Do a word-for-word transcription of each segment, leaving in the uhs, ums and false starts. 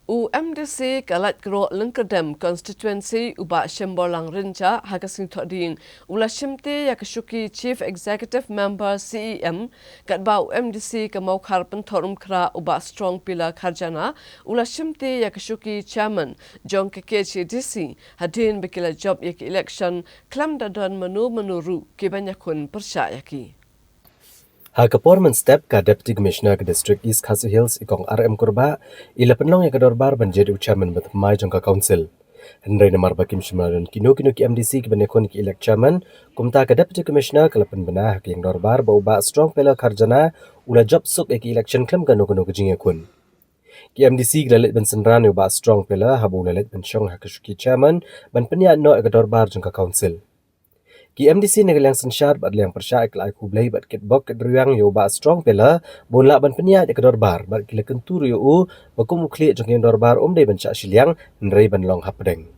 U MDC ka Laitkroh Lyngkyrdem Constituency u Bah Shemborlang Rynjah ha ka sngi Thohdieng u la shimti ïa ka shuki Chief Executive Member CEM, katba u MDC ka Mawkhar Pynthorumkhrah u Bah Strong Pillar Kharjana u la shimti ïa ka shuki Chairman jong ka KHADC, hadien ba ki la jop ïa ka election khlem da don mano mano ruh kiban ïakhun pyrshah ïa ki. Ha ka por mynstep, ka Deputy Commissioner ka District East Khasi Hills, i Kong R M Kurbah, i la pynlong ïa ka dorbar ban jied u Chairman bathymmai jong ka Council. Hynrei namar ba kim shym la don kino kino ki MDC kiban ïakhun ki elect Chairman, kumta ka Deputy Commissioner ka la pynbna ha ka ïing dorbar ba u Bah Strong Pillar Kharjana u la jop suk ïa ki election khlem kano kano ka jingïakhun. Ki MDC ki la leit ban synran ïa u Bah Strong Pillar haba u la leit ban shong ha ka shuki Chairman ban pynïaid noh ïa ka dorbar jong ka Council. Ki MDC na ka liang synshar bad liang pyrshah ki la ai khublei bad kitbok kitrwiang ïa u Bah Strong Pillar ba un lah ban pynïaid ïa ka dorbar, bad ki la kyntu ruh ïa u ba kum u khlieh jong ka ïing dorbar um dei ban shah shiliang, hynrei ban long hapdeng.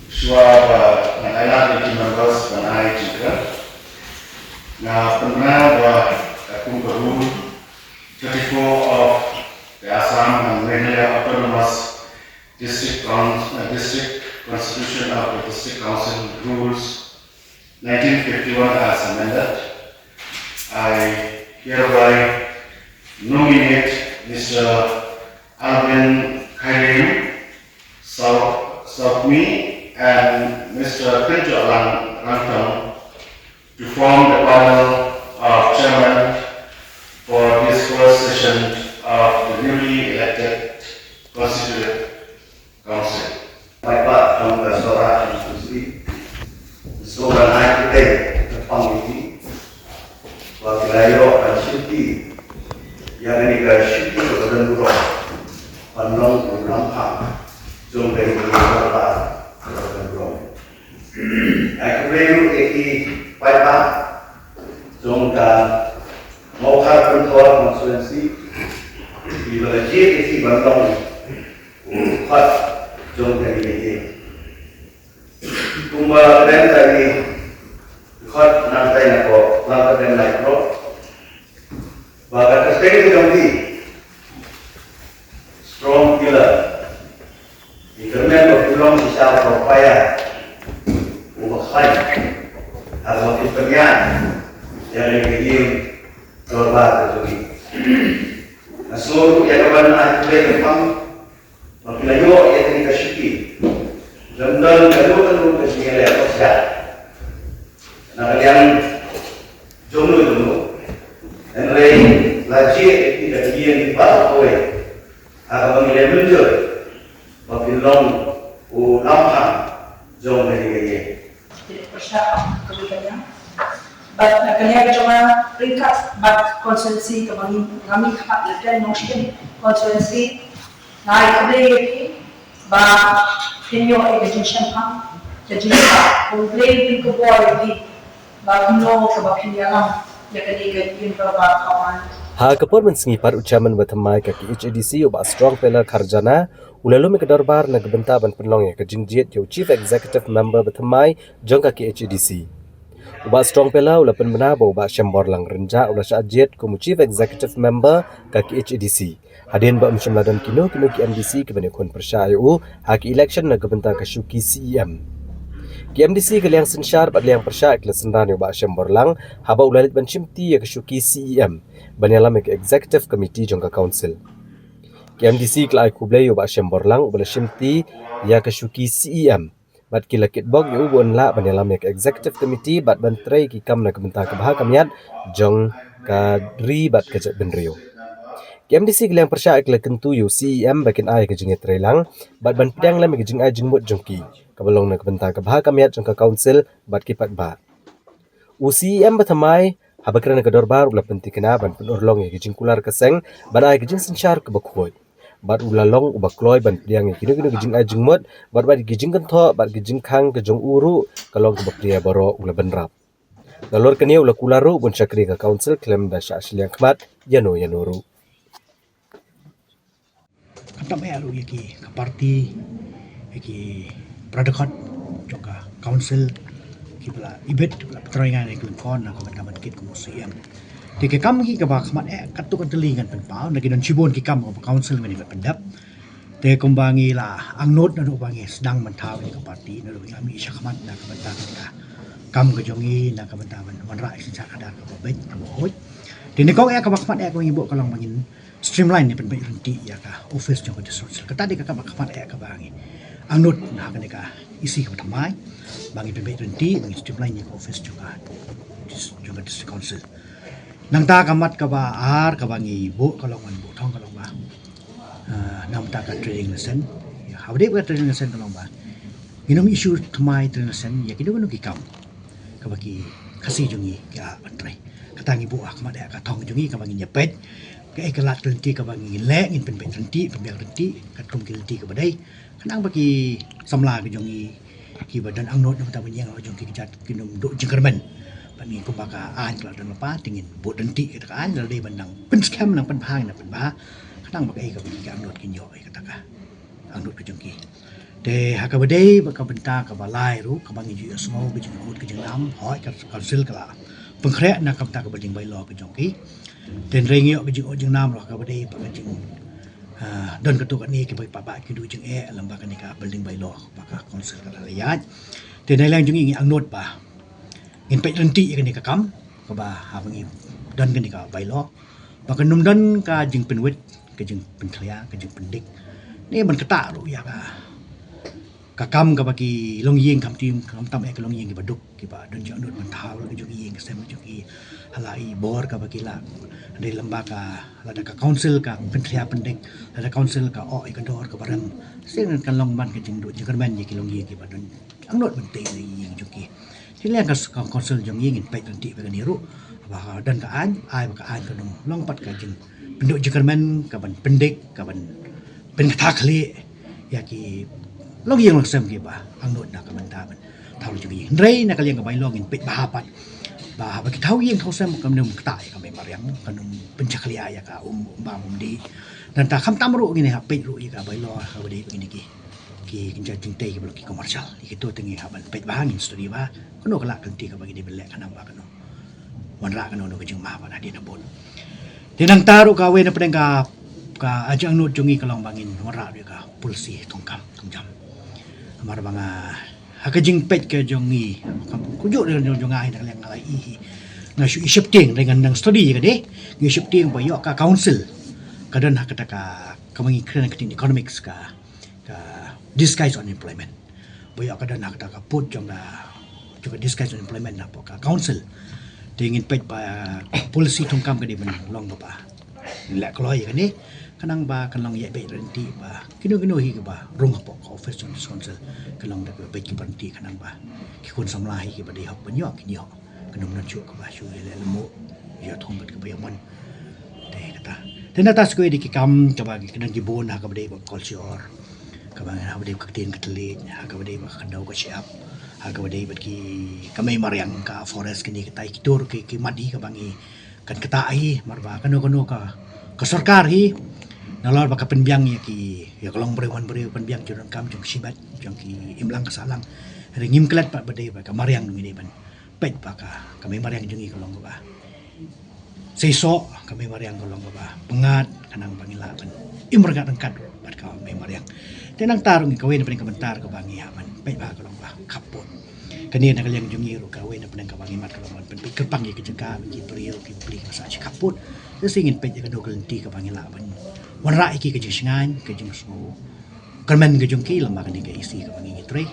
Shuwa ba ngan ailad ïa ki members ban ai jingkren, nga pynbna ba kum ka rule thirty-four of the Assam and Meghalaya Autonomous District Con-, uh, District Constitution of the District Council Rules nineteen fifty-one as amended, I hereby nominate Mister Alvin Khairiem Sau-, Saukmi and Mister Kynjohlang Rangtong to form the panel of chairman for this first session of the newly elected Constituent Council. Paidbah jong ka Sohra Constituency, sngewbha ban ai khublei na pang ïa ki ba ki la ïoh ban shimti ïa kane ka shuki kaba don burom ban long u lamphang jong kane ka dorbar kaba don burom. Ai khublei ruh ïa ki paidbah jong ka Mawkhar Pynthor Constituency kiba la jied ïa ki ban long u dkhot jong kane ka ïing. Kumba kren ka ïing dkhot nangtai na ko, nangta kren lai ko ba ka kyrteng ka jong ki Strong Pillar. Ngi kyrmen ba phi long shisha u paia uba khlaiñ haba phi pynïaid ïa kane ka ïing dorbar ka jong ngi. Nga sngew ruh ïa ka ban ai khublei kyrpang ba phi la ïoh ïa kane ka shuki. Lym don kano kano ka jingïaleh pyrshah na ka liang jong no jong no. Hynrei la jied ïa phi da ka ïing baroh kawei ha kaba ngi la mynjur ba phin long u lamphang jong kane ka ïing. Pyrshah kawei ka liang. Bad na ka liang jong nga ryngkat bad constituency kaba ngi, nga mih khmat la dei Nongshim constituency. Nga ai khublei ïa phi ba phin ïoh ïa ka jingshemphang, ka jingshemphang. Khublei phin kyrpad ïa phi ba kumno kaba phin ïalam ïa kane ka ïing dorbar ka wan. Ha ka por mynsngi pat, u chairman bathymmai ka KHADC u Bah Strong Pillar Kharjana u la lum ïa ka dorbar na ka bynta ban pynlong ïa ka jingjied ïa u Chief Executive Member bathymmai jong ka KHADC. U Bah Strong Pillar u la pynbna ba u Bah Shemborlang Rynjah u la shah jied kum u Chief Executive Member ka KHADC, hadien ba ym shym la don kino kino ki MDC kiban ïakhun pyrshah ïa u ha ki election na ka bynta ka shuki CEM. Ki MDC ka liang synshar bad liang pyrshah ki la synran ïa u Bah Shemborlang haba u la leit ban shimti ïa ka shuki CEM ban ïalam ïa ka Executive Committee jong ka Council. Ki MDC ki la ai khublei ïa u Bah Shemborlang uba la shimti ïa ka shuki CEM, bad ki la kitbok ïa u ba un lah ban ïalam ïa ka Executive Committee bad ban trei ki kam na ka bynta ka bha ka miat jong ka ri bad ka jaitbynriew. Ki MDC ka liang pyrshah ki la kyntu ïa u CEM ba kin ai ka jingïatreilang bad ban pdiang lem ïa ka jingai jingmut jong ki kaba long na ka bynta ka bha ka miat jong ka Council bad ki paidbah. U CEM bathymmai haba kren ha ka dorbar u la pynthikna ban pynurlong ïa ka jingkular ka seng ban ai ka jingsynshar kaba khuid. Bad u la long uba kloi ban pdiang ïa kino kino ki jingai jingmut bad, bad ki jingkynthoh bad ki jingkhang ka jong u ruh ka long kaba pdiang baroh u la bynrap. Nalor kane u la kular ruh ba un shakri ha ka Council khlem da shah shiliang khmat ïano ïano ruh. Khamtam eh ruh ïa ki, ka party, ïa ki para dkhot jong ka Council, Ki ba la ibit, ki ba la pyntrei ngan ïa ka lyngkor na ka bynta ban kit kum u CEM. Te ki kam hi kaba khmat eh katto katne ngan pynpaw, na ki don shibun ki kam kaba council ngan ïa pyndep. Te kumba ngi la angnud naduh ba ngi sdang ban thaw ïa ka party, naduh ba ngi la mih shakhmat na ka bynta ka kam ka jong ngi, na ka bynta ban wanrah ïa ka synshar khadar kaba beit kaba huid. Te nyngkong eh kaba khmat eh kaba ngi buh ka long ba ngin streamline ne pynbeit ryntih ïa ka office jong ka District Council. Kata dei ka kaba khmat eh kaba ngi angnud na kane ka EC kaba thymmai, ba ngin pynbeit ryntih, ba ngin streamline ïa ka office jong ka, jong ka District Council. Nangta ka mat kaba ar kaba ngi buh ka long, ban buh thong ka long ba, ah, na ka bynta ka trading license. Ïa, haba dei ka trading license ka long ba ngin ym issue thymmai trading license ïa kino kino ki kam kaba ki Khasi jong ngi ki hap ban trei. Kata ngi buh ha khmat eh ka thong jong ngi kaba ngin ïa peit kaei ka lad ka lynti kaba ngin leh, ngin pynbeit ryntih, pynbiang ryntih katkum ki lynti kaba dei. Khnang ba ki samla ka jong ngi kiba don angnud na ka bynta ban ïeng la jong ki, ki jait kin ym duh jingkyrmen. Ba ngi kumba ka aiñ ka la don lypa, te ngin bud ryntih kata ka aiñ, lada dei ban nang pynskhem, nang pynbha, nang pynbha. Khnang ba kaei kaba ki angnud kin ïoh ïa kata ka angnud ka jong ki. Te ha kaba dei bad ka bynta kaba lai ruh, kaba ngi ju ïohsngew ka jingkut ka jingnam, hooid ka council ka la pynkhreh na ka bynta ka building bylaw ka jong ki. Te hynrei ngi ïoh ka jingkut jingnam ruh ha kaba dei bad ka jing, ah, don katto katne kiba, ba, ba ki duh jingeh lem bad kane ka building bylaw ba ka council ka la ïaid. Te na liang jong ngi ngi angnud ba ngin peit ryntih ïa kane ka kam kaba haba ngi don kane ka bylaw ba kan ym don ka jingpynwit, ka jingpynkhlia, ka jingpyndik ne ban ktah ruh ïa ka, ka kam kaba ki longïing, khamtam, khamtam eh ki longïing kiba duk, kiba don jingangnud ban thaw la ka jong ki ïing ki sem jong ki ha la i bor kaba ki lah. Hynrei lem bad ka, lada ka council ka pynkhlia pyndik, lada council ka oh ïa ka dor kaba rem, shisien kan long ban ka jingduh jingkyrmen ïa ki longïing kiba don angnud ban tei ïa ki ïing jong ki. Te na liang ka, ka council jong ngi ngin peit ryntih bad kane ruh. Ba don ka aiñ, ai ba ka aiñ kan ym long pat ka jingpynduh jingkyrmen kaban pyndik, kaban pynkthah khlieh ïa ki longïing longsem kiba angnud na ka bynta ban thaw la jong ki ïing. Hynrei na ka liang ka bylaw ngin peit bha pat ba haba ki thaw ïing thaw sem kan ym ktah ïa ka mei mariang, kan ym pynjakhlia ïa ka um, um bam um dih. Nangta khamtam ruh ngin hap peit ruh ïa ka bylaw kaba dei ba ngin ki, ki kynja jingtei kiba long ki commercial. Ïa kito te ngi hap ban peit bha, ngin study bha kano ka lad ka lynti kaba ngi dei ban leh khnang ba kan ym wanrah kano kano ka jingma ba hadien habud. Te nangta ruh kawei na pdeng ka, ka jingangnud jong ngi ka long ba ngin wanrah ruh ka policy thungkam thungjam. Namar ba nga ha ka jingpeit ka jong ngi, kumjuh jong, jong nga hi na ka liang nga la i hi, nga shu i sheptieng, hynrei ngan nang study ïa kane. Ngi sheptieng ba ïoh ka council ka don ha kata ka, kaba ngi kren ha ka ktien economics ka, ka disguise unemployment. Ba ïoh ka don ha kata ka pud jong ka, jong ka disguise unemployment hapoh ka council. Te ngin peit ba policy thungkam ka dei ban long kaba leh kloi ïa kane, khnang ba kan long ïa beit ryntih ba kino kino hi kiba rung hapoh ka office jong ka District Council kan long da kiba beit kiba ryntih, khnang ba ki khun samla hi kiba dei hok ban ïoh kin ïoh, kan ym don shuh kaba shu ïaleh lyngngoh, ïa thung bad kiba ïa mon. Te kata, te nangta sa kawei de ki kam kaba ki, ki don ki bun ha kaba dei bad ka culture, kaba, ha kaba dei bad ka ktien ka thylliej, ha kaba dei bad ka khyndew ka shyiap, ha kaba dei bad ki, ka mei mariang, ka forest, kine kitai kito ruh ki, ki mat hi kaba ngi kan ktah hi, namar ba kano kano ka, ka sorkar hi nalor ba ka pynbiang ïa ki, ïa ka longbriew manbriew, pynbiang jingdonkam jong ki shimet, jong ki imlang ka sahlang. Hynrei ngim klet pat ba dei ba ka mariang ngi dei ban peit ba ka, ka mei mariang jong ngi ka long kaba seisoh, ka mei mariang ka long kaba pyngngad, khnang ba ngin lah ban im ryngkat ryngkat bad ka mei mariang. Te nangta ruh ngi, kawei na pdeng ka bynta kaba ngi hap ban peit ba ka long ba khappud. Kane na ka liang jong ngi ruh kawei na pdeng kaba ngi mat ka long ban pynpeit kyrpang ïa ki jaka, ki briew, ki bapli kiba sah shi khappud. Te sa ngin peit ïa kano ka lynti kaba ngin lah ban wanrah ïa ki ka jingshngaiñ, ka jingsngew kyrmen ka jong ki lem bad kane ka EC kaba ngi ngi trei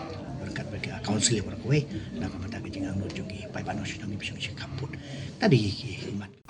ryngkat bad ka council ïa baroh kawei na ka bynta ka jingangnud jong ki paidbah nongshong shnong kiba shong shi khappud. Te dei ki, ki mat.